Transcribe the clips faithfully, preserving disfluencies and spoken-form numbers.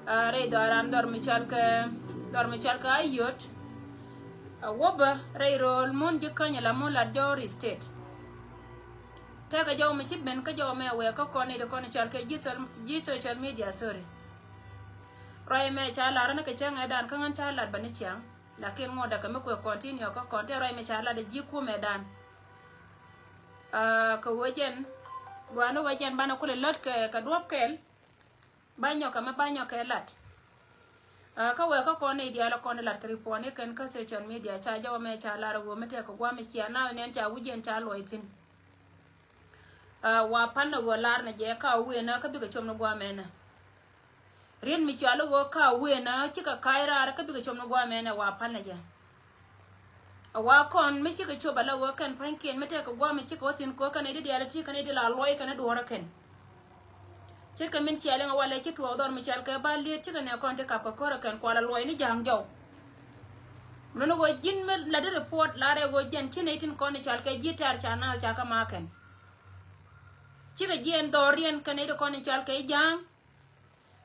Rɛy dhɔaran dhɔr mi cɔal kɛ, dhɔr mi cɔal kɛ Ayod. Wobä rɛy rööl mun ji̱ Kenya la mun lat Jɔri State. Tɛkɛ jɔw mi ci ben kä jɔw mɛ wɛɛ kä kɔn ni di kɔn cɔal kɛ ji̱ social, ji̱ social media, sorry. Ruac mɛ ca lar ni kɛ cäŋ ɛ dan kä ŋän ca lat bä ni ciaŋ. Lakin ŋuɔ̱t däkɛ mi kuɛ continue kä kɔn tɛ ruac mɛ ca lat ɛ ji̱ kumɛ dan. Kɛ ɣöö jɛn gua̱a̱ni ɣöö jɛn banɛ kulɛ lät kɛ, kɛ duɔ̱p kɛl. Ba nyɔkɛ mɛ ba nyɔkɛ lat. Kä wee kä kɔn ni diaal kɔn ni lat kɛ report ni kɛn kä social media ca jɔwä mɛ ca lar ɣöö mi tɛk kɛ guam mi cia na nɛn ca wi̱c yɛn ca luɔy thi̱n. Wa pal ni ɣöö lar ni jɛ ka wee na kä bikɛ com ni guam ɛnɛ. Riet mi cual ɣöö ka wee na cikɛ kac raar kä bikɛ com ni guam ɛnɛ wa pal ni jɛ. A wa kɔn mi cikɛ cop ala ɣöö kɛn pa̱nykiɛn mi tɛk kɛ guam mi cikɛ wä thi̱n kɛ ɣöö kɛn i̱ di diaal ti kɛn i̱ di la luɔy kɛn i̱ duɔ̱ɔ̱rä kɛn. Ce̱tkɛ min cia liŋ a walɛ ci tuɔɔk dhɔr mi cɔal kɛ ba liet cikɛ nɛ kɔn ti kap kɛ ko̱rä kɛn kual a luɔy ni ja̱a̱ŋ jɔw. Luni ɣöö ji̱n mi la di report la rɛ ɣöö jɛn ci nɛy tin kɔn i̱ cɔal kɛ ji̱ tɛ̈r ca naath ca kä ma kɛn. Cikɛ jiɛɛn dhɔriɛn kɛn i̱ di kɔn i̱ cɔal kɛ i̱ ja̱a̱ŋ.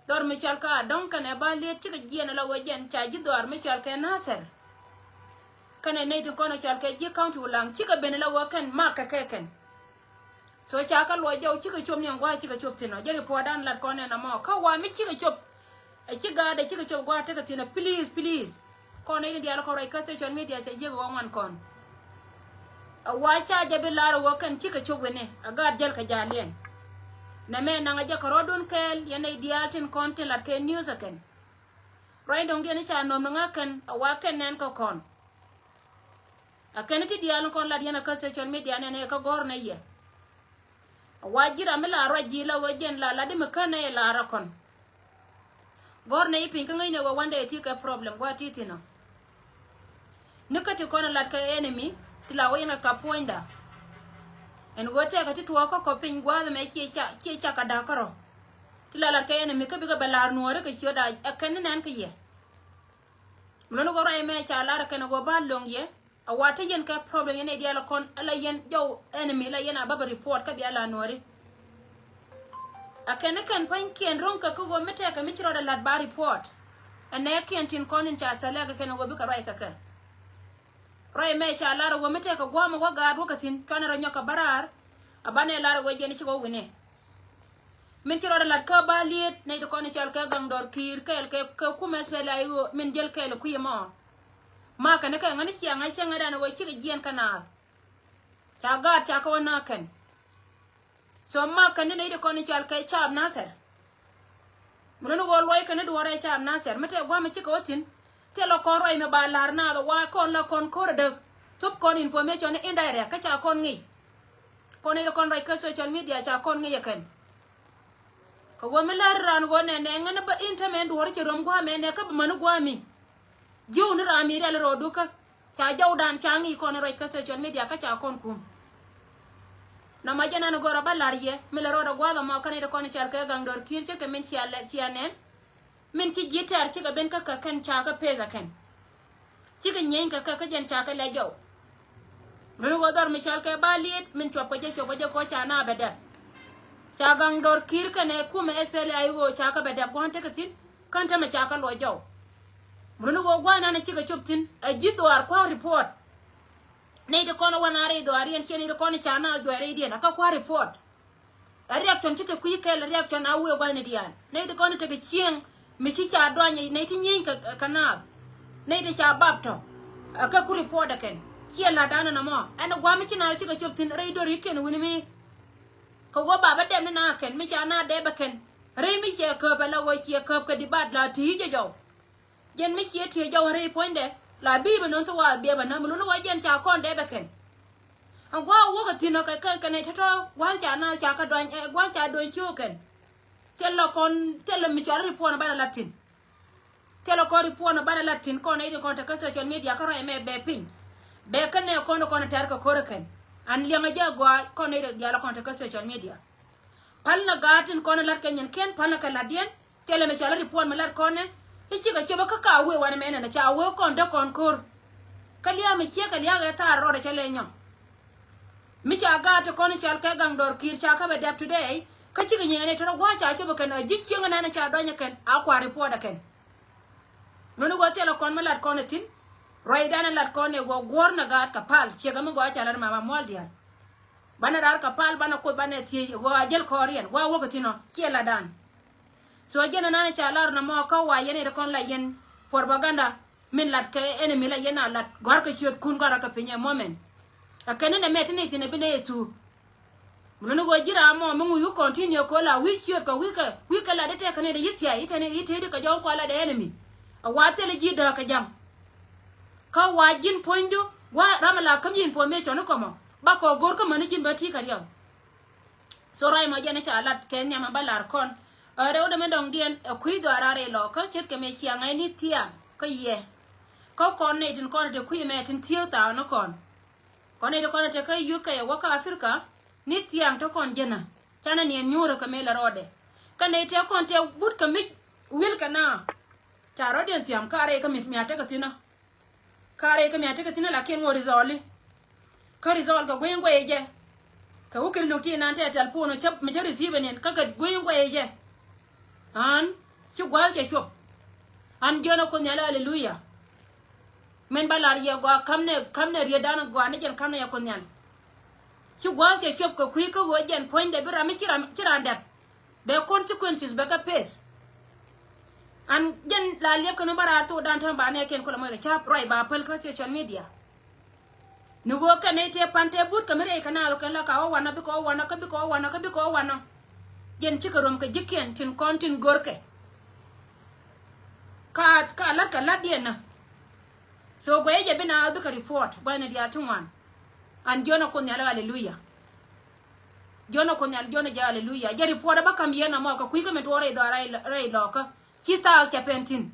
Dhɔr mi cɔal kɛ Adɔŋ kɛnɛ ba liet cikɛ jiɛɛn ala ɣöö jɛn ca ji̱ dhɔaar mi cɔal kɛ Nasir. Kɛnɛ nɛy tin kɔn cɔal kɛ ji̱ county Ulaŋ cikɛ ben ala ɣöö kɛn mak kɛ kɛ kɛn. So ca kä luɔc jɔw cikɛ cop ni ɛn gua̱a̱c cikɛ cop thi̱n ɔ jɛ report dan lat kɔn ɛn amɔ kä wa mi cikɛ cop. Ɛ ci gaat ɛ cikɛ cop gua̱a̱c tekɛ thi̱n ɔ, please, please. Kɔn nɛy ni diaal kɔn ruac kä social media cɛ jiäk ɣɔ̱ ŋuan kɔn. A wa ca jɛ bi lar a ɣöö kɛn cikɛ cop wini a gaat jäl kɛ ja̱a̱liɛn. Nɛ mɛ naŋ a jɛ kɛ rɔɔdun kɛɛl yɛn nɛy diaal tin kɔn tin lat kɛ news a kɛn. Ruac dɔ̱ŋ diɛn i̱ ca nɔm ni ŋa̱ kɛn a wa kɛn nɛn kä kɔn. A kɛn i̱ ti diaal ni kɔn lat yɛn a kä social media nɛn ɛ kä gɔ̱r nɛ yɛ. A wa ji̱ ram mi la ruac ji̱ la ɣöö jɛn la lat di mi kän nɛ yɛ la ra kɔn. Gɔ̱r nɛ i̱ piny kä ŋäcnɛ ɣöö one day ti kɛ problem gua̱a̱th ti thi̱n ɔ. Ni kä ti kɔn lat kɛ enemy ti la wä yɛn kɛ kap puɔ̱nyda. Ɛn ɣöö tɛkɛ ti tuɔɔk kä kɔ piny gua̱a̱th ɛmɛ ciɛ ca, ciɛ ca kɛ da̱k kärɔ. Ti la lat kɛ enemy kä bikɛ bɛ la̱r nuɔ̱ɔ̱ri kɛ ciötda ɛ kɛn ni nɛn kä yɛ. Mi luni ɣöö ruac ɛmɛ ca lar ɛ kɛn ɣöö ba lo̱ŋ yɛ. A wa te yɛn kɛ problem yɛn ɛ diaal kɔn ala yɛn jɔw enemy la yɛn a bä bɛ report kä bia la nuɔri. A kɛn ni kɛn pa̱nykiɛn ro̱ŋ kɛ kä ɣöö mi tɛkɛ mi ci rɔɔdɛ la̱t ba report. Ɛ nɛɛkiɛn tin kɔn in ca thɛlɛ kɛ kɛn ɣöö bikɛ ruac kɛ kɛ. Ruac mɛ ca lar ɣöö mi tɛkɛ gua̱a̱mɛ wä gaat wä kɛ thi̱n cuanɛ rɔ nyɔk kɛ bä raar. A banɛ lar ɣöö jɛn ci wä wi̱nɛ. Min ci rɔɔdɛ la̱t kä ba liet nɛy ti kɔn i̱ cɔal kɛ gaŋ dɔr ki̱i̱r kɛɛl kɛ, kɛ kumɛ SPLA-IO min jäl kɛɛl kui̱ ɛmɔ. Ma kɛn kɛ ŋäni ciɛ ŋa̱c cɛ ŋädan ɣöö cikɛ jiɛn kä naath. Ca gaat ca kä wä naath kɛn. So ma kɛn ni nɛy ti kɔn i̱ cɔal kɛ caap Nasir. Mi luni ɣöö luɔc kɛn ni duɔ̱ɔ̱rɛ caap Nasir mi tɛk gua̱a̱mɛ cikɛ wä thi̱n. Thilɛ kɔn ruac mi ba la̱r naath wa kɔn la kɔn ko̱r ɛ däk. Thop kɔn information indirect kä ca kɔn ŋi̱i̱c. Kɔn i̱ kɔn ruac kä social media ca kɔn ŋi̱i̱c ɛ kɛn. Kɛ ɣöö mi lär raan ɣöö nɛnɛ ŋän bä in tämɛ in duɔ̱ɔ̱r cɛ röm gua̱a̱mɛ nɛ kä bä mäni gua̱a̱mi. Jiöw ni ram mi rial rɔɔdu kä ca jɔwdan ca ŋi̱i̱c kɔn ruac kä social media kä ca kɔn kum. Nɔmɔ jɛ nan gɔrɔ bä la̱r yɛ mi lɛ rɔɔdɛ gua̱a̱th ɛmɔ kä nɛy ti kɔn cɔal kɛ gaŋ dɔr ki̱i̱r cä kɛ min cia lɛ cia nɛn. Min ci ji̱ tɛ̈r cikɛ ben kä kɛ kɛn ca kä peth ɛ kɛn. Cikɛ nyieny kɛ kɛ kä jɛn ca kɛ lɛ jɔw. Min ɣöö dhɔr mi cɔal kɛ ba liet min cuɔp kɛ jɛ cuɔp kɛ jɛ kɔ ca na bɛ dɛp. Ca gaŋ dɔr ki̱i̱r kɛnɛ kumɛ SPLA-IO ca kɛ bɛ dɛp gua̱n tekɛ thi̱n kän tämɛ ca kɛ luɔc jɔw. Min ɣöö gua̱n nanɛ cikɛ cop thi̱n ɛ ji̱ dhuaar kua̱r report. Nɛy ti kɔn wä na rɛy dhuaar yɛn ciɛ nɛy ti kɔn ca na juɔc rɛydiɛn ɛ kä kua̱r report. A reaction ci te kui̱ kɛl a reaction a wee gua̱thni diaal. Nɛy ti kɔn tekɛ cieŋ mi ci ca duany nɛy ti nyieny kɛ, kɛ naath. Nɛy ti ca bap tɔ. A kɛ ku report ɛ kɛn ciɛ la̱t danɛ nɔmɔ ɛn gua̱a̱m mi ci naath cikɛ cop thi̱n rɛy dor yikiɛn wi̱ni mi. Kɛ ɣöö bapä dɛm ni naath kɛn mi ca naath dɛpɛ kɛn rɛy mi ciɛ käp ɛ la ɣöö ciɛ käp kɛ dibat la ti yic ɛ jɔw. Jɛn mi ciɛ tiee jɔw rɛy puɔ̱nydɛ la bi̱i̱ bɛ nɔn thok wa biɛ bɛ nɔn mi luni wa jɛn ca kɔn dɛpɛ kɛn. Ɛn gua̱a̱k wäkɛ thi̱n ɔ kɛ kɛ kɛnɛ tɔ̱tɔ̱ gua̱a̱k ca na ca kɛ duany ɛ gua̱a̱k ca duany ciöökɛn. Thilɛ kɔn thilɛ mi cɔal ripuɔn banɛ lat thi̱n. Thilɛ kɔn ripuɔn banɛ lat thi̱n kɔn nɛy ti kɔn te kä social media kä ruac ɛmɛ bɛ piny. Bɛ kɛnɛ kɔn kɔn tɛr kɛ ko̱r kɛn an liɛŋɛ jɛ gɔaa kɔn nɛy ti diaal kɔn te kä social media. Päl nɛ gaat tin kɔn lat kɛ nyin kiɛn päl nɛ kɛ lat diɛn. Thilɛ mi cɔal ripuɔn mi lat kɔn nɛ i̱ cikɛ cop kä ka wee wanɛ mɛnɛ nɛ ca wee kɔn däk kɔn ko̱r. Kä lia̱a̱ mi ciek kɛ lia̱a̱ kɛ thaar rɔɔdɛ cɛ lɛ nyɔk. Mi ca gaat ti kɔn i̱ cɔal kɛ gaŋ dɔr ki̱i̱r ca kä bɛ dɛp today. Kä cikɛ nyiɛɛni tɔrɔ gua̱a̱ ca cop ɛ kɛn a ji̱ cieŋ ɛnan ca dɔny ɛ kɛn a kua report ɛ kɛn. Nuni guɔ thilɛ kɔn mi lat kɔn ɛ thi̱n. Ruacdan ɛ lat kɔn ɛ guɔ guɔ̱r nɛ gaat kɛ pal ciekɛ mi guɔ ca lat mama mual diaal. Banɛ raar kɛ pal banɛ kuoth banɛ thiec ɛ guɔ a jäl kɔɔriɛn guɔ a wäk ɛ thi̱n ɔ ciɛ latdan. So jɛn ɛnan ca lar nɔmɔ kä wa yɛn ɛ kɔn la yɛn propaganda. Min lat kɛ enemy la yɛn a lat gɔ̱a̱r kɛ ciötkun gɔ̱a̱r kɛ piny ɛ moment. Ɛ kɛn ni nɛ mɛ ti ni thi̱n ɛ bi nɛ yɛ thuuk. Mi luni ɣöö ji̱ ram mɔ mi ŋuc wä continue kɛ ɣöö la wi̱i̱ ciöt kɛ wi̱i̱ kɛ wi̱i̱ kɛ lat i̱ tɛk kɛ ni di yi̱ thia̱a̱c i̱ tɛni i̱ tëëdi kɛ jɔw kualɛ dee enemy. A wa thilɛ ji̱ dääk kɛ ja̱ŋ. Kä wa ji̱n puɔ̱nydu wa ram a la käm ji̱ information i̱ kɔmɔ ba kɔ go̱r kä mäni ji̱n bä ti̱i̱ kɛ riɛw. So ruac mɔ jɛn i̱ ca lat kɛ nhiam a ba lar kɔn. Ɛ rɛw dämɛ dɔ̱ŋdiɛn ɛ kui̱ dhɔaar a rɛy lɔ kä ce̱tkɛ mëë ciaŋ ɛ ni thiaŋ kä yɛ. Kä kɔn nɛy tin kɔn ɛ te kui̱ mɛ tin thiee thaak ni kɔn. Kɔn nɛy ti kɔn ɛ te kä U K wä kä Africa ni thiaŋ te kɔn jɛnä. Canɛ niɛn nyuurä kɛ mëë lɛ rɔɔdɛ. Kä nɛy tëë kɔn tëë wut kɛ mi wil kɛ na. Ca rɔɔdiɛn thiaŋ ka rɛy kä mi mi a tekɛ thi̱n ɔ. Ka rɛy kä mi a tekɛ thi̱n ɔ lakin ŋuɔ result. Kä result kɛ gueny guɛy jɛ. Kɛ wä kiri nuk ti nan tɛ telephone cä mi cä receive nin kä kɛ gueny guɛy jɛ. An ci gua̱a̱th cɛ cuɔp. An jiɔn a Kuoth Nhial, hallelujah. Min ba lar yɛ gɔaa kamnɛ kamnɛ rietdan gɔaa ni jɛn kamnɛ yɛ Kuoth Nhial. Ci gua̱a̱th cɛ cuɔp kɛ kui̱ kä ɣöö jɛn puɔ̱nydɛ bi ram mi ci ram ci raan dɛp. Bɛ consequences bɛ kɛ face. An jɛn la liɛp kɛn ba raar thokdan täämɛ ba nɛɛkiɛn kulɛ muɔc kɛ ca̱p ruac ba päl kä social media. Ni ɣöö kɛn nɛy tëë pan tëë but kɛ mi rɛy kɛ naath kɛn la ka wä wanɔ bikɛ wä wanɔ kä bikɛ wä wanɔ kä bikɛ wä wanɔ. Jɛn cikɛ röm kɛ ji̱kiɛn tin kɔn tin görkɛ. Ka ka la̱t kɛ la̱tdiɛn nä. So guɛy jɛ bi naath bikɛ report gua̱thni diaal ti ŋuan. An jiɔn a Kuoth Nhial, hallelujah. Jiɔn a Kuoth Nhial jiɔn a jɛ, hallelujah. Jɛ report a bä ka̱m yɛn amɔ kɛ kui̱ kä mi tuɔɔk rɛy dhɔaar rɛy lɔkä. Ci thaak cɛ pɛn thi̱n.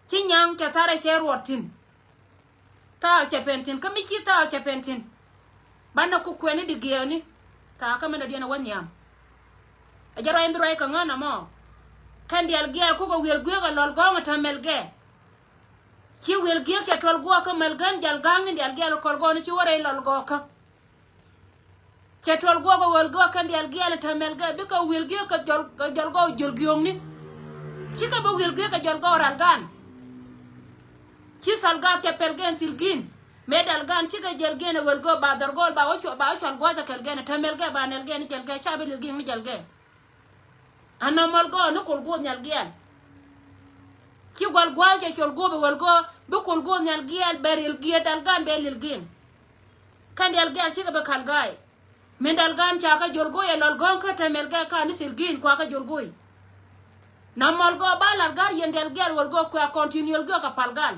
Ci nyaŋ cɛ tharɛ cɛ ruɔt thi̱n. Thaak cɛ pɛn thi̱n kä mi ci thaak cɛ pɛn thi̱n. Banɛ ku kuɛni di giɛɛkni. Thaak kä mi dɔ̱diɛn a wä nhiam. A jɛ ruac in bi ruac kɛ ŋän amɔ. Kɛn diaal giaal kukɛ wiel guiek a lɔl gɔ̱ŋ a täämɛl gɛ. Ci wiel giek cɛ tuɔl guɔɔk kä mɛl gän jal ga̱ŋni diaal giaal kɔl gɔɔni ci wä rɛy lɔl gɔɔkä. Cɛ tuɔl guɔk ɛ ɣöl gɔɔk kɛn diaal giaal ɛ täämɛl gɛ bikɛ wiel giek kɛ jɔl kɛ jɔl gɔɔk jiöl giöŋni. Cikɛ bi wiel giek kɛ jɔl gɔɔk ral gan. Ci sal gaak cɛ pɛl gɛn thil gin. Mëë dal gan cikɛ jiɛl gɛn ɛ ɣöl gɔɔk ba dhɔr gɔɔl ba wä cuɔl ba wä cual gua̱a̱th ɛ kɛl gɛn ɛ täämɛl gɛ ba nɛl gɛn ɛ jɛl gɛ ca bi lil giŋni jɛl gɛ. Anɔmɔl gɔɔk ni kol guɔth nhial giaal. Ci gual gua̱a̱th cɛ cuɔl guɔp ɛ ɣöl gɔɔk bi kol guɔth nhial giaal bɛ ril giɛ dal gan bɛ lil giŋ. Kɛn diaal giaal cikɛ bi kal ga̱a̱y. Min dal gan ca kä jol go̱o̱yɛ lɔl gɔ̱ŋ kä tɛmɛl gɛ ka ni thil gi̱i̱n kua kä jol go̱o̱y. Na mɔl gɔɔ ba lar gar yɛn dial gial wal gɔɔ kua continue gɔɔ ka pal gal.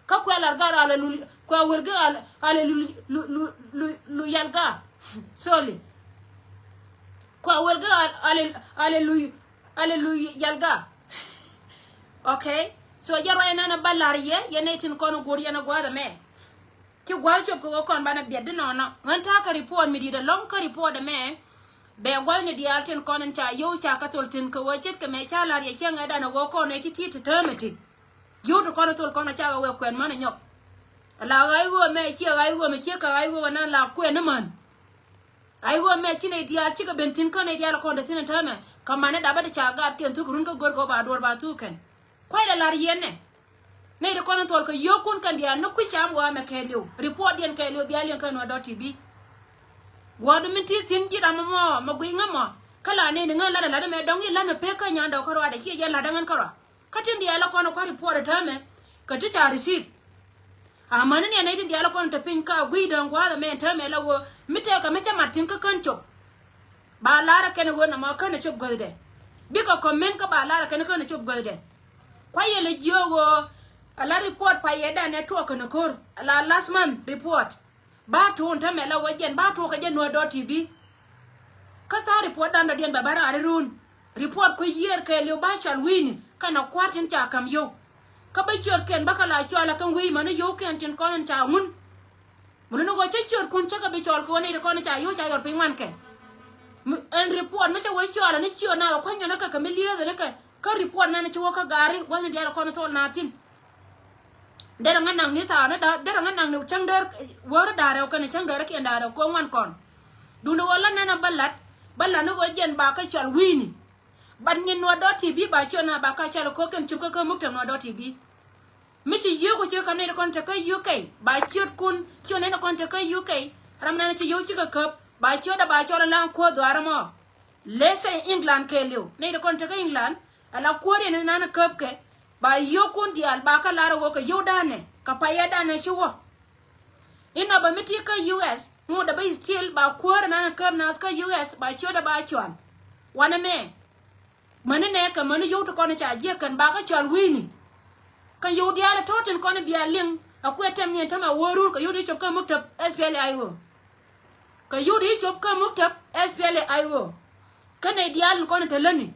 Kä kua lar gar ale lul kua wel gɛ ale lul lu lu lu lu yal ga. Sorry. Kua wel gɛ ale ale lu ale lu yal ga. Okay. So jɛ ruac nana ba lar yɛ yɛn nɛ tin kɔn go̱o̱r yɛn a gua̱a̱th ɛmɛ. Ci gua̱l cop kɛ ɣöö kɔn banɛ biɛt di nɔnɔ ɣän ta̱a̱ kä report mi di̱t ɛlɔ̱ŋ kä report ɛmɛ. Bɛ gua̱thni diaal tin kɔn in ca yio̱w ca kä thol thi̱n kɛ ɣöö ce̱tkɛ mɛ ca la̱r yɛ cäŋ ɛ danɛ ɣöö kɔn ɛ ti ti ti täämɛ ti. Yio̱w ti kɔn ɛ thol kɔn ɛ ca ɣä wee kuɛn mänɛ nyɔk. Ala ɣa̱c ɣöö mɛ ciɛ ɣa̱c ɣöö mɛ ciɛ kɛ ɣa̱c ɣöö nan la kuɛn ni män. Ɣa̱c ɣöö mɛ ci nɛy diaal cikɛ ben thi̱n kä nɛy diaal ɛ kɔn te thi̱n ɛ täämɛ kɛ manɛ dapä ti ca gaat kiɛn thuk run kä go̱r kɛ ɣöö ba duɔ̱ɔ̱r ba thuk kɛn. Kuay lɛ la̱r yɛn nɛ. Nɛy ti kɔn in thuɔl kɛ yio̱o̱kun kɛn diaal ni kui̱ cam ɣɔaa mɛ kɛɛliw. Report diɛn kɛɛliw bia liɛŋ kɛn wä dɔ̱r ti bi. Guɔ̱ɔ̱rdu min ti thi̱n ji̱ ram ɛmɔ mɛ gui̱i̱ŋ ɛmɔ. Kä la nɛy ni ŋän la̱t ɛ la̱t ɛmɛ dɔ̱ŋ i̱ la̱t mɛ pek kä nyan dɔ̱k kärɔa dɛ ciɛ jɛ la̱t ɛ ŋän kärɔa. Kä tin diaal ɛ kɔn ɛ kua̱r report ɛ täämɛ. Kɛ ti ca receive. Amäni ni ɛ nɛy tin diaal ɛ kɔn te piny ka gui̱i̱ dɔ̱ŋ gua̱a̱th ɛmɛ ɛn täämɛ la ɣöö mi tɛɛkɛ mi cä mat thi̱n kä kän cop. Ba lar ɛ kɛn ɛ ɣöö nɔmɔ kän ɛ cop gɔ̱thdɛ. Bikɛ comment kä ba lar ɛ kɛn kän ɛ cop gɔ̱thdɛ. Kuayɛ lɛ jiök ɣöö a la report payɛ dan ɛ tuɔɔk kɛn ɛ ko̱r a la last month report. Ba tuun tämɛ la ɣöö jɛn ba tuɔɔk kɛ jɛ nuɔ̱t dɔ̱r ti bi. Kä tha̱a̱ŋ report dan dɔ̱diɛn bɛ bä raar irun. Report kui̱ yiëër kɛɛliw ba cɔl wi̱i̱ni kɛn ɛ kua̱r tin ca käm yio̱w. Kä bä ciötkiɛn bä kɛ la cɔl ɛ käm wi̱i̱ mäni yio̱wkiɛn tin kɔn in ca ŋun. Mi luni ɣöö cä ciötkun cä kɛ bi cɔɔl kɛ ɣöö nɛy ti kɔn ca yio̱w ca yɔr piny ŋuan kɛ. Mi ɛn report mi cä wee cɔɔl ani ciöt na kɛ kuany nyɔn kɛ kɛ mi lieth ani kɛ kä report nɛn ci wä kä gaari wä ni diaal kɔn thol na thi̱n. Derɛ ŋä naŋ ni thaani da derɛ ŋä naŋ ni cäŋ däär wääri da̱a̱ rɛw kɛnɛ cäŋ däär kiɛn da̱a̱ rɛw kɛ ŋuan kɔn. Duundɛ ɣöö la nɛn a bä la̱t Bä lat ni ɣöö jɛn ba kä cɔal wi̱i̱ni. But nyin Nuɔ̱r dot T V ba ciöt na ba kä cɔal ko̱ kɛn cop kä kä muk tɛm Nuɔ̱r dot T V. Mi ci yio̱o̱k ku ci kä nɛy ti kɔn te kä U K ba ciötkun, ciöt nɛy ti kɔn te kä U K. Ram nan ci yio̱o̱k ci kä käp ba ciötdä ba cɔl in la̱a̱ŋ kuäär dhuaar ɛmɔ. Let's say England kɛɛliw, nɛy ti kɔn te kä England ala kuäär in nan käp kɛ ba yio̱o̱kun diaal ba kä lar ɛ ɣöö kɛ yio̱w danɛ kɛ payɛ danɛ ci wä. Inɔ bä mi ti kä U S ŋot dɛ bä still ba kuäär in nan käp naath kä U S ba ciötdä ba cɔal. Wanɛ mɛ. Mäni nɛ kɛ mäni yio̱w ti kɔn ca jiɛk kɛn ba kä cɔal wi̱i̱ni. Kɛ yio̱w diaal tɔ̱ tin kɔn bia liŋ a kuɛ tɛm niɛn täämɛ wä run kɛ yio̱w ti cop kä muktab S P L A I O. Kɛ yio̱w ti cop kä muktab S P L A I O. Kä nɛy diaal in kɔn te lätni.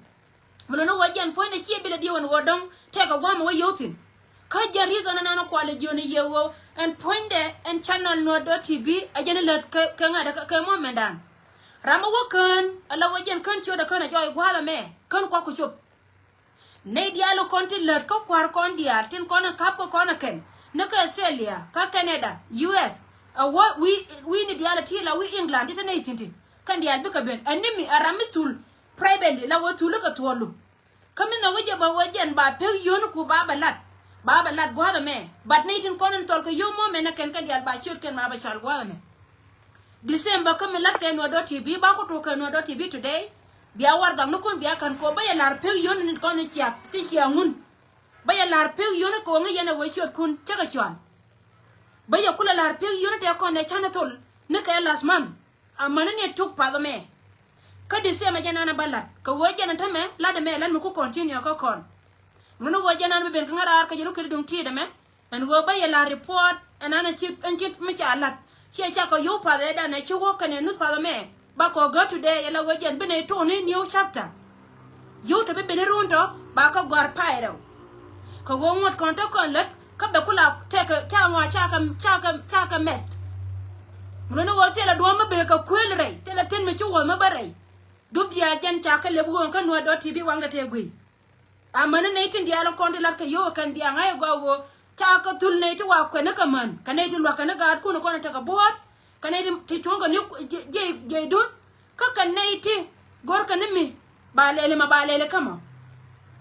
Mi luni ɣöö jɛn puɔ̱nydɛ ciɛ bilɛ diɛ wän ɣöö dɔ̱ŋ tɛkɛ gua̱a̱mɛ wä yio̱w thi̱n. Kä jɛn reason ɛn an kualɛ jiöni yɛ ɣöö ɛn puɔ̱nydɛ ɛn channel Nuɔ̱r dot T V ɛ jɛn lät kɛ, kɛ ŋa̱t kɛ, kɛ moment dan. Ram mi wä kään ala ɣöö jɛn kään ciötdɛ kään ɛ jɔɔc gua̱a̱th ɛmɛ kään kuak ku cop. Nɛy diaal kɔn ti lät kä kua̱r kɔn diaal tin kɔn ɛ kap kä kɔn ɛ kɛn ni kä Australia, kä Canada, U S, ɛ wä wi̱i̱, wi̱i̱ni diaal ti la wi̱i̱ England ti te nɛy thi̱n ti kɛn diaal bikɛ ben. Ɛn ni mi ɛ ram mi thul privately la wä thul kɛ thuɔlu. Kä mi nhɔk i̱ jɛ bä wee jɛn ba pek yio̱o̱ni ku ba bɛ lat. Ba bɛ lat gua̱a̱th ɛmɛ. But nɛy tin kɔn in thɔl kɛ yio̱w mɔ mɛn ɛ kɛn kɛ diaal ba ciöt kɛn ba bɛ cɔal gua̱a̱th ɛmɛ. December kä mi lat kɛ Nuɔ̱r dot T V ba ku tok kɛ Nuɔ̱r dot T V today. Bia warɛgak ni kun bia ka̱n kɛ ɣöö bä yɛ la̱r pek yio̱o̱ni ni kɔn in cia, ti cia ŋun. Bä yɛ la̱r pek yio̱o̱ni kɛ ɣöö ŋäc yɛn ɛ wee ciötkun cä kɛ cɔal. Bä yɛ kulɛ la̱r pek yio̱o̱ni tɛ kɔn ɛ canɛ thol ni kɛ last month. Amäni ni tuk path ɛmɛ. Kä December jɛn an a bä lat kɛ ɣöö jɛn a tämɛ lat ɛmɛ lat mi ku continue kä kɔn. Ŋuni ɣöö jɛn an bi ben kä ŋäraar kä jɛ luk kɛ duŋ ti̱i̱t ɛmɛ. Ɛn ɣöö bä yɛ la̱r report ɛn an a ci, ɛn ci mi ca lat ciɛ cakɔ yio̱w path ɛ dan ɛ ci wä kɛnɛ nuth path ɛmɛ. Ba kɔ gä today yɛ la ɣöö jɛn bi nɛy tuɔɔni new chapter. Yio̱w te bi ben run tɔ ba kä gɔ̱a̱r pay rɛw. Kɛ ɣöö ŋuɔ̱t kɔn te kɔn lät kä bɛ kula tɛkɛ ca ŋɔa ca kɛ, ca kɛ, ca kɛ mɛth. Ŋuni ɣöö thilɛ duɔ̱ɔ̱m mi bekɛ kuël rɛy, thilɛ tin mi ci wuɔ̱th mi bä rɛy. Dup diaal jɛn ca kɛ lep ɣöö kä Nuɔ̱r dot T V waŋdɛ tëë guiy. Amäni nɛy tin diaal kɔn ti lat kɛ yio̱w kɛn bia ŋa̱c ɛ gɔaa ɣöö ca kɛ thul nɛy ti wa kuɛn ni kɛ män kɛ nɛy ti lua̱k kɛn ni gaatkun kɔn tekɛ buɔ̱ɔ̱t kɛ nɛy ti, ti cuɔ̱ŋ kɛ ni jiɛc, jiɛcdun. Kä kɛ nɛy ti go̱rkɛ ni mi ba lɛli ma ba lɛli kä mɔ.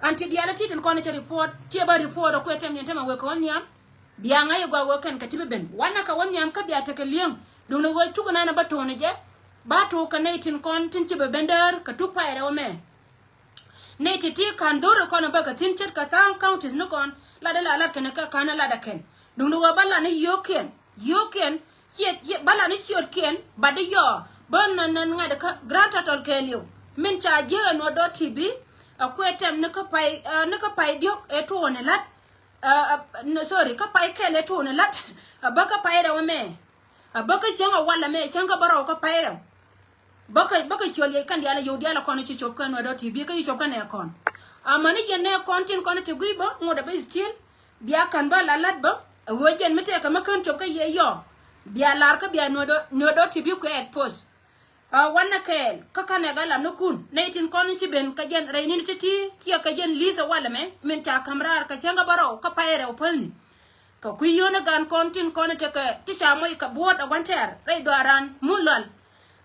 An ti diaal ti tin kɔn cɛ report ciɛ ba report ɔ kuɛ tɛm niɛn tɛmɛ wek kɛ wä nhiam. Bia ŋa̱c ɛ gɔaa ɣöö kɛn kɛ ti bi ben wanɛ kɛ wä nhiam kä bia tekɛ li̱eŋ. Duundɛ ɣöö cuk nan ɛ ba to̱o̱n ɛ jɛ ba to̱o̱k kɛ nɛy tin kɔn tin ci bɛ ben däär kɛ tuk pay rɛw ɛmɛ. Nɛy ti̱ti̱ ka̱n dho̱r kɔn bäkɛ thi̱n ce̱tkɛ tha̱a̱ŋ counties ni kɔn latdä la lat kɛn kä ka̱n latdä kɛn. Duundɛ ɣöö bä lat ni yio̱o̱kiɛn, yio̱o̱kiɛn ciɛ, ciɛ bä lat ni ciötkiɛn bat di yɔɔ bä nɔn nɔn ŋa̱t kä grand total kɛɛliw. Min ca jiäk ɛ Nuɔ̱r dot T V ɛ kuɛ tɛm ni kä pay, ɛ, ni kä pay diɔ̱k ɛ tuɔɔni la̱t. Ɛ, ɛ, no, sorry, kä pay kɛl ɛ tuɔɔni la̱t. Ɛ bä kä pay rɛw ɛmɛ. A bä kä cäŋ a walɛ mɛ cäŋ kä bä rɔw kä pay rɛw. Bä kä, bä kä ciöl yɛ kɛn diaal a yio̱w diaal a kɔn ci cop kä Nuɔ̱r dot T V kä ci cop kä nɛ kɔn. Amäni yɛn nɛ kɔn tin kɔn ti gui̱i̱ bä ŋot a bä still. Bia ka̱n bä la la̱t bä a ɣöö jɛn mi tɛɛkä mi kän cop kä yɛ yɔɔ. Bia lar kä bia Nuɔ̱r dot, Nuɔ̱r dot T V kuɛ expose. A wanɛ kɛɛl kä kanɛ kä lamnikun nɛy tin kɔn ci ben kä jɛn rɛy ni̱n ti̱ti̱ ciɛ kä jɛn li̱th a walɛ mɛ min ca ka̱m raar kä cäŋ kä bä rɔw kä pay rɛw päthni. Kɛ kui̱ yio̱o̱ni gan kɔn tin kɔn tekɛ ti ca moc kɛ buɔ̱ɔ̱t ɛ gua̱n tɛ̈r rɛy dhɔaaran mun lɔal.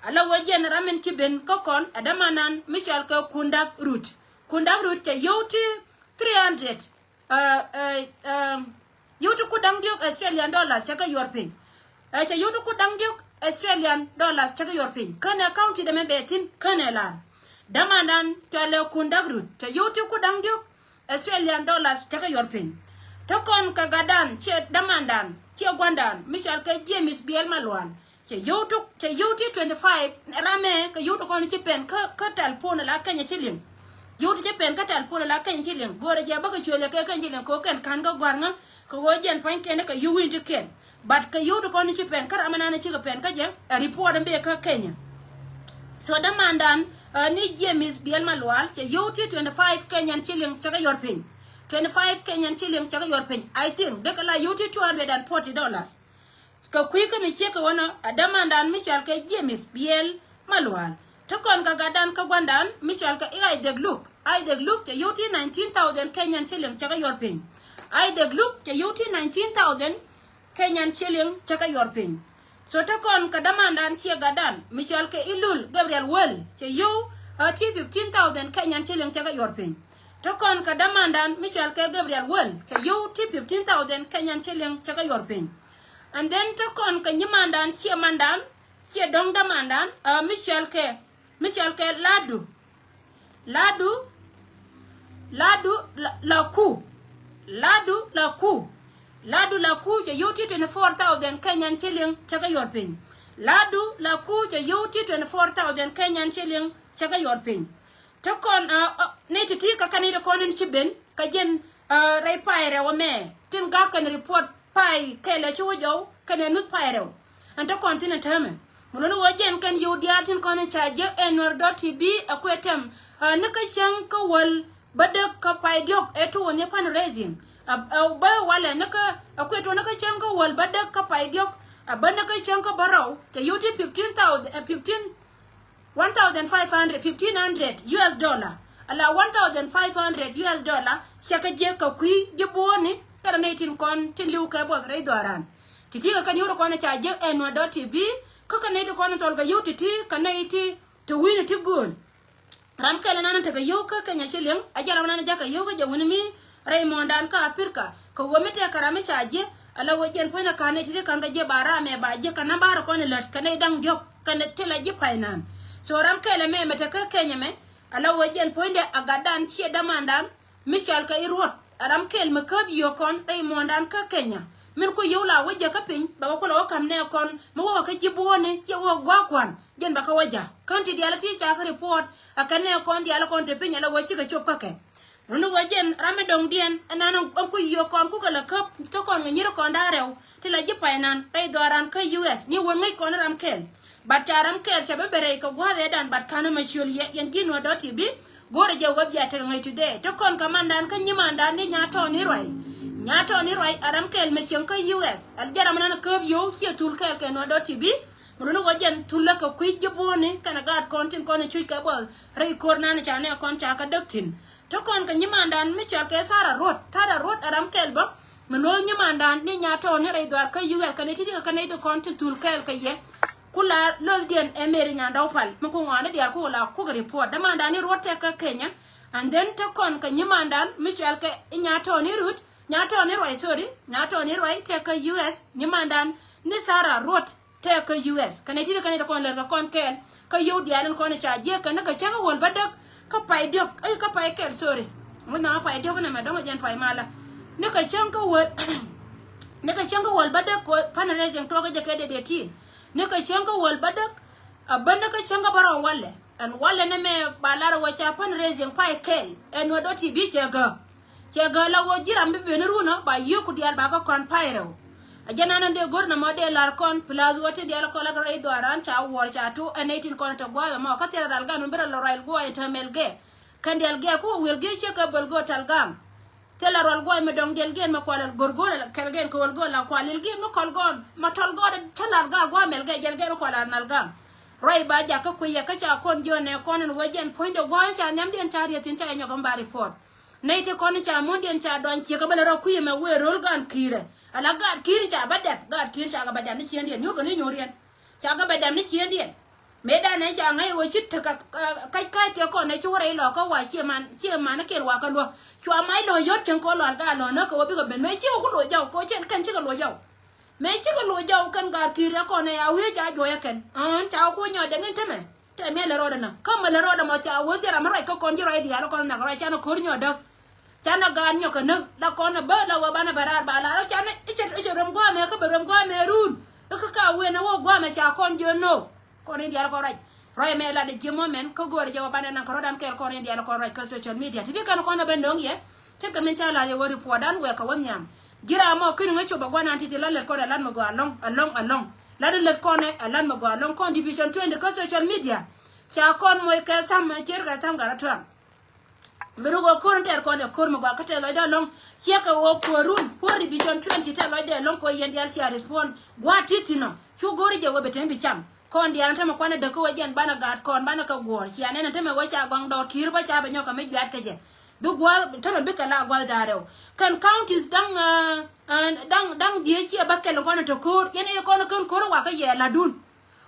Ala wee jɛn ram min ci ben kä kɔn ɛ dämandan mi cɔal kɛ Kundak Rut. Kundak Rut cɛ yio̱w ti three hundred. Ɛ, ɛ, ɛ, yio̱w ti ku da̱ŋ diɔ̱k Australian dollars cɛ kɛ yuɔr piny. Ɛ, cɛ yio̱w ti ku da̱ŋ diɔ̱k Australian dollars cɛ kɛ yuɔr piny. Känɛ county dämɛ bɛ thi̱n känɛ lar. Dämandan cɔalɛ Kundak Rut cɛ yio̱w ti ku da̱ŋ diɔ̱k Australian dollars cä kɛ yuɔr piny. Te kɔn kɛ gatdan ciɛ dämandan ciɛ gua̱ndan mi cɔal kɛ James Biɛl Malual. Cɛ yio̱w tuk, cɛ yio̱w ti twenty five ramɛ kɛ yio̱w ti kɔn ci pɛn kä, kä tɛl puɔ̱n la Kenya ci liŋ. Yio̱w ti ci pɛn kä tɛl puɔ̱n la Kenya ci liŋ. Go̱rɛ jɛ bä kɛ ciöl yɛ kɛ Kenya ci liŋ kɛ ɣöö kɛn ka̱n kä gua̱r ŋä kɛ ɣöö jɛn pua̱nykiɛn kɛ yio̱w wi̱i̱n ti kiɛn. But kɛ yio̱w ti kɔn ci pɛn kä ramɛ nan cikɛ pɛn kä jɛ ɛ report in bɛ kä Kenya. So dämandan, uh, ni James Biɛl Malual cɛ yio̱w ti twenty five Kenyan shilling cɛ kɛ yuɔr piny. Twenty five Kenyan shilling cɛ kɛ yuɔr piny. I think dee kɛ la yio̱w ti two hundred and forty dollars. Kɛ kui̱ kä mi ciek kɛ wänɔ a dämandan mi cɔal kɛ James Biɛl Malual. Te kɔn kɛ gatdan kä gua̱ndan mi cɔal kɛ Isaac Luke. Isaac Luke cɛ yio̱w ti nineteen thousand Kenyan shilling cɛ kɛ yuɔr piny. Isaac Luke cɛ yio̱w ti nineteen thousand Kenyan shilling cɛ kɛ yuɔr piny. So te kɔn kɛ dämandan ciɛ gatdan mi cɔal kɛ Ilul Gabriel Wel cɛ yio̱w, uh, ti fifteen thousand Kenyan shilling cɛ kɛ yuɔr piny. Te kɔn kɛ dämandan mi cɔal kɛ Gabriel Wel cɛ yio̱w ti fifteen thousand Kenyan shilling cɛ kɛ yuɔr piny. And then te kɔn kɛ nyimandan ciɛ mandan, ciɛ dɔ̱ŋ dämandan, uh, mi cɔal kɛ, mi cɔal kɛ Ladu. Ladu, Ladu la, Laku. Ladu Laku. Ladu Laku cɛ yio̱w ti twenty four thousand Kenyan shilling cɛ kɛ yuɔr piny. Ladu Laku cɛ yio̱w ti twenty four thousand Kenyan shilling cɛ kɛ yuɔr piny. Te kɔn, uh, uh, ni ti ti kä kɛn ni ti kɔn in ci ben kä jɛn, uh, rɛy pay rɛw ɛmɛ tin gak kɛn report pay kɛl ɛ ci wä jɔw kɛn ɛ nuth pay rɛw. Ɛn te kɔn tin ɛ täämɛ mi luni wä jɛn kɛn yio̱w diaal tin kɔn in ca jek ɛ Nuer dot T V ɛ kuɛ tɛm, uh, ni kä cäŋ kä wäl bädäk kä pay diɔ̱k ɛ tuɔɔk ni fundraising. Ɛ, ɛ, bä walɛ ni kä ɛ kuɛ tuɔɔk ni kä cäŋ kä wäl bädäk kä pay diɔ̱k, ɛ bä ni kä cäŋ kä bärɔw cɛ yio̱w ti fifteen thousand, ɛ, fifteen, one thousand five hundred, fifteen hundred U S dollar, ala one thousand five hundred U S dollar cɛ kɛ jiɛk kɛ kui̱ ji̱ buɔ̱ɔ̱ni kɛnɛ nɛy tin kɔn tin li̱w kɛ buɔth rɛy dhɔaaran. Ti̱ti̱ kɛ kɛn yio̱w ti kɔn ca jiɛk ɛ Nuer dot T V kä kɛ nɛy ti kɔn thɔl kɛ yio̱w ti̱ti̱ kɛ nɛy ti, ti wi̱i̱ni ti gööl. Ram kɛl ɛnan tekɛ yio̱w kä Kenya shilling, a jɛ ram ɛnan jakä yio̱w kä jɛ wi̱ni mi rɛy muɔ̱ɔ̱ndan kä Africa. Kɛ ɣöö mi tɛkɛ ram mi ca jiɛ, ala ɣöö jɛn puɔ̱nydɛ ka̱n ni ti̱ti̱ ka̱n kɛ jiɛ ba ramɛ ba jiɛ kɛ namba rɛ kɔn ilät kɛ nɛy da̱ŋ diɔ̱k kɛnɛ ti la ji̱ pay naan. So ram kɛl ɛmɛ mɛ tekä Kenya mɛ, ala ɣöö jɛn puɔ̱nydɛ a gatdan ciɛ dämandan mi cɔal kɛ i̱ ruɔ̱t. A ram kɛl mi käp yio̱o̱k kɔn rɛy muɔ̱ɔ̱ndan kä Kenya. Min ku yio̱w la wä jɛ kä piny, ba wä ku la wä ka̱m nɛ kɔn mi wä kä ji̱ buɔ̱ɔ̱ni ciɛ wä gua̱a̱k kuan. Jɛn ba kä wä ja̱ kän ti diaal ti ca kä report a kän nɛ kɔn diaal kɔn te piny ala wä cikɛ cop kä kɛ. Runi wä jɛn ram mi do̱ŋdiɛn ɛnan ɛn ku yio̱o̱k kɔn ku kɛ la käp te kɔn kɛ nyir kɔn da̱a̱ rɛw ti la ji̱ pay naan rɛy dhɔaaran kä U S ni wä ŋäc kɔn ram kɛl. But ca ram kɛl ca bä ben rɛy kɛ gua̱a̱th ëëdan, but ka̱n ɛmɛ ciöl yɛ yɛn ji̱ Nuer dot T V. Go̱rɛ jɛ wä bia tekɛ ŋäc today. Te kɔn kɛ mandan kä nyimandan ni Nya̱a̱ Tɔɔni Ruac. Nya̱a̱ Tɔɔni Ruac a ram kɛl mɛ cieŋ kä U S. Al jɛ ram nan käp yio̱w ciɛ thul kɛɛl kɛ Nuer dot T V. Mi luni wä jɛn thulä kɛ kui̱ ji̱ buɔ̱ɔ̱ni kɛnɛ gaat kɔn tin kɔn in cuc kɛ buɔth rɛy ko̱r nan ca nɛ kɔn ca kɛ däk thi̱n. Te kɔn kɛ nyimandan mi cɔal kɛ Thara Ruɔ̱t. Thara Ruɔ̱t a ram kɛl bä mi lo̱o̱ nyimandan ni Nya̱a̱ Tɔɔni rɛy dhuaar kä U S kɛnɛ ti̱ti̱ kɛ kɛnɛ ti kɔn tin thul kɛɛl kɛ yɛ. Ku la löthdiɛn ɛ Mary Nyandɔw Pal mi ku ŋɔaani diaal ku la kuk report. Dämandan ni Ruɔ̱t tɛk kä Kenya. And then te kɔn kɛ nyimandan mi cɔal kɛ Nya̱a̱ Tɔɔni Ruɔ̱t, Nya̱a̱ Tɔɔni Ruac, sorry, Nya̱a̱ Tɔɔni Ruac tɛk kä U S, nyimandan ni Thara Ruɔ̱t tɛk kä U S. Kɛnɛ ti̱ti̱ kɛnɛ ti kɔn lɛr kɛ kɔn kɛɛl kä yio̱w diaal in kɔn ca jiɛk kɛ ni kɛ cäŋ kä wäl bädäk kä pay diɔ̱k, eh, kä pay kɛl, sorry. Ŋuth na pay diɔ̱k nɛmɛ dɔ̱ŋ jɛn pay malä. Ni kɛ cäŋ kä wäl, ni kɛ cäŋ kä wäl bädäk kɛ fundraising tuɔɔk kɛ jɛ kɛ date eighteen. Ni kɛ cäŋ kä wäl bädäk a bä ni kɛ cäŋ kä bärɔw walɛ. Ɛn walɛ nɛmɛ ba lar wä ca fundraising pay kɛl ɛn Nuer dot T V cɛ gä. Cɛ gä la wä ji̱ ram bi ben run ɔ ba yio̱k ku diaal ba kä kɔn pay rɛw. A jɛ nan ɛn dee go̱r nɔmɔ dee lar kɔn, plus wä ti diaal kɔn la kɛ rɛy dhɔaaran ca wuɔr ca tu ɛn nɛy tin kɔn te gua̱a̱th ɛmɔ kä thilɛ ral gan mi bi rɛ lɔ ruac gua̱a̱th ɛ te mɛl gɛ. Kɛn diaal gɛɛr ku wä wi̱el gee ciek kɛ böl go̱o̱r tal gam. Thilɛ rual gua̱a̱th mi dɔ̱ŋ diaal gɛɛr mi kual ɛ go̱r go̱o̱r kɛl gɛɛr kɛ wä go̱o̱r la kual il gɛɛr mi kɔl gɔɔr ma tɔl gɔɔr te lar gal gua̱a̱th mɛl gɛ jɛl gɛɛr mi kual a nal gam. Ruac ba jakä kui̱ yɛ kä ca kɔn jiön nɛ kɔn in wä jɛn puɔ̱nydɛ gua̱a̱th ca nhiamdiɛn ca rieth thi̱n ca jɛ nyɔk in ba report. Nɛy ti kɔn ca muɔ̱ndiɛn ca dɔny ciek kä bä lɛ rɔ kui̱ ɛmɛ wëë ro̱l gan ki̱i̱rɛ. Ala gaat ki̱i̱r ca bä dɛp, gaat ki̱i̱r ca kɛ bä dɛp ni ciëndiɛn, nyuɔ̱kɛ ni nyuɔ̱riɛn. Ca kɛ bä dɛp ni ciëndiɛn. Mëë danɛ ca ŋäc wä ci tekɛ, ɛ, kac kac tëë kɔn ɛ ci wä rɛy lɔkä wa ciɛ man, ciɛ man kɛl wa kä luäk. Cua mac lɔ yot cieŋ kɔ lual gaat lɔ näk kɛ wä bikɛ ben. Mëë cikɛ ku loc jɔw, kɔ cɛn kɛn cikɛ loc jɔw. Mëë cikɛ loc jɔw kɛn gaat ki̱i̱r ɛ kɔn ɛ a wi̱i̱ ca juɔc ɛ kɛn. Ɛn ca wä ku nyɔɔt dɛn in tämɛ. Tɛmɛ lɛ rɔɔdɛ nä. Kä mɛ lɛ rɔɔdɛ mɔ ca wä thier amä ruac kä kɔn ji̱ ruac diaal kɔn nhak ruac canɛ ko̱r nyɔɔt däk. Canɛ gaat nyɔk kɛ näk la kɔn ɛ bä la wä banɛ bɛ raar ba la rɔ canɛ i̱ cɛ, i̱ cɛ röm gua̱a̱mɛ kä bɛ röm gua̱a̱mɛ run. I̱ kä ka wen ɛ wä gua̱a̱mɛ ca kɔn ji̱ ɛ no̱o̱k. Kɔn in diaal kɔn ruac. Ruac mɛ lat ɛ ji̱ mɔ mɛn kä go̱o̱rɛ jɛ wä banɛ naŋ kɛ rɔ̱dan kɛɛl kɔn in diaal kɔn ruac kä social media. Ti̱ti̱ kɛn kɔn ɛ ben no̱o̱ŋ yɛ. Tëk kɛ min ca lat yɛ wä report dan wɛɛk kɛ wä nhiam. Ji̱ ram mɔ kini ŋäc cop ɛ gua̱n an ti̱ti̱ la lät kɔn ɛ lat mɛ gɔaa alɔŋ, alɔŋ, alɔŋ. Lat in lät kɔn ɛ lat mɛ gɔaa alɔŋ kɔn division twenty kä social media. Ca kɔn moc kɛ tham, cer kɛ tham gat rɔ tuaŋ. Mi ruk ɣöö ko̱r in tɛɛr kɔn ɛ ko̱r mi gɔaa kä tɛth lɔcdä alɔ̱ŋ. Ciɛ kɛ ɣöö ko̱run, ko̱r division twenty tɛth lɔcdä alɔ̱ŋ kɛ ɣöö yɛn diaal cia respond. Gua̱a̱th ti̱ti̱ nɔ cu go̱r jɛ wee bɛ tɛm bi cam. Kɔn diaal ɛn tämɛ kuanɛ däk kä wee jɛn banɛ gaat kɔn banɛ kɛ guɔ̱ɔ̱r. Cia nɛn ɛn tämɛ wee ca gɔŋ dɔɔr ki̱i̱r bä ca bɛ nyɔk kɛ mi juaat kä jɛ. Bi gua̱a̱th tämɛ bikɛ la gua̱a̱th da̱ŋ rɛw. Kɛn counties da̱ŋ, ah, ah, da̱ŋ, da̱ŋ dhieec ciɛ bä kɛl kɔn tɔ ko̱o̱r. Yɛn i̱ kɔn kɛn ko̱o̱r wakɛ yɛ latdun.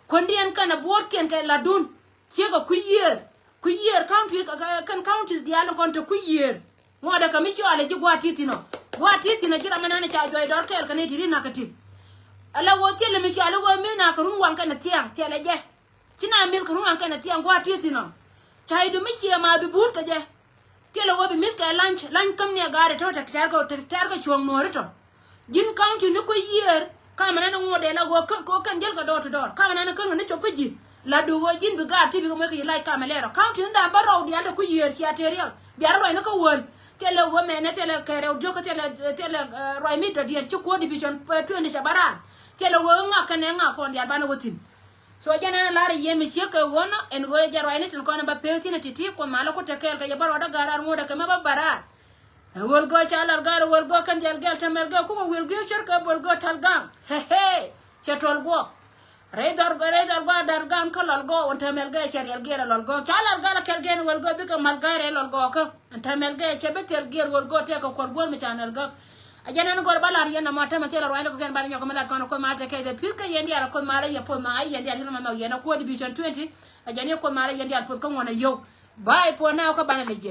Kuändiɛn kɛn a buɔ̱ɔ̱tkiɛn kɛ latdun. Ciek a kui̱ yiëër. Kui̱ yiëër county, kɛ, kɛ, kɛn counties diaal kɔn tɔ kui̱ yiëër. Ŋuɔ̱t ɛ kɛ mi cɔalɛ ji̱ gua̱a̱th ti̱thi̱n ɔ. Gua̱a̱th ti̱thi̱n ɔ ji̱ ram mi nan ca juɔc dɔr kɛɛl kɛ ni ti̱ti̱ nak kɛ ti. Ala ɣöö thilɛ mi cɔalɛ ɣöö mi nak kɛ run waŋ kɛn thiaŋ, thilɛ jɛ. Ci na mi̱th kɛ run waŋ kɛn thiaŋ gua̱a̱th ti̱thi̱n ɔ. Ca i̱ du mi ciɛ ma bi buut kɛ jɛ. Thilɛ ɣöö bi mi̱th kɛ lunch, lunch käm ni a gaat ɛ tɔ̱ tɛk tɛ̈r kɛ, tɛk tɛ̈r kɛ cuɔ̱ɔ̱ŋ nuɔ̱ɔ̱ri tɔ. Ji̱n county ni kui̱ yiëër, kamɛ nɛn ŋuɔ̱t dee la ɣöö kän, kɛ ɣöö kɛn jiäl kɛ door to door. Kamɛ nɛn kän ɣöö ni cop kä ji̱. La du ɣöö ji̱n bi gaat ti bikɛ moc kɛ ji̱ lac kamɛ lɛɛr ɔ. County ni da̱a̱n bä rɔw diaal te kui̱ yiëër cia tëë riɛk. Bia rɔ ruacni kä wäl. Thilɛ ɣöö mɛnɛ thilɛ kɛ rɛw diök kä thilɛ, thilɛ, eh, ruac mi dɔ̱diɛn ci kuäär division, eh, twenty ca bä raar. Thilɛ ɣöö ŋak kɛnɛ ŋak kɔn diaal banɛ wä thi̱n. So jɛn ɛn lar yɛ mi ciek kɛ ɣöö nɔ ɛn ɣöö jɛ ruacni tin kɔn in ba pek thi̱n ti̱ti̱ Kuoth malä ku te kɛɛl kɛ yɛ bä ruɔdä ga̱a̱r ar ŋuɔ̱t ɛ kɛ mɛ bä bä raar. Ɛ wäl gɔɔ ca lal ga̱a̱r ɛ wäl gɔɔ kɛn dial gɛl tɛmɛl gɛl kukɛ wäl gɛɛ cär kɛ wäl gɔɔ tal ga̱a̱ŋ. Hehe. Cɛ tuɔl guɔ. Rɛy dhɔr, rɛy dhɔr guɔ dal ga̱a̱ŋ kä lal gɔɔ wän tɛmɛl gɛɛ cɛ riɛl gɛɛ lal gɔɔ. Ca lal ga̱a̱r ɛ kɛl gɛɛ ni wäl gɔɔ bikɛ mal ga̱a̱r ɛ lal gɔɔ kä. Ɛn tɛmɛl gɛɛ cɛ bi thil gɛɛ wäl gɔɔ tɛk kɛ kuɔl guɔ̱r mi ca nɛl gäk. A jɛn ɛn gɔr ba lar yɛn nɔmɔ tɛmɛ thil a ruacni kɛ kɛn banɛ nyɔk kɛ mi lat kɔn ɛ Kuoth mal tɛ kɛc dɛ pi̱th kɛ yɛn dial ɛ Kuoth mal ɛ yɛ puɔth ma a yɛn dial thil ma nhɔk yɛn ɛ kuɔt division twenty. A jɛn yɛ Kuoth mal ɛ yɛn dial puɔth kä ŋuɔn ɛ yio̱w. Bye for now kä banɛ lɛ jɛ.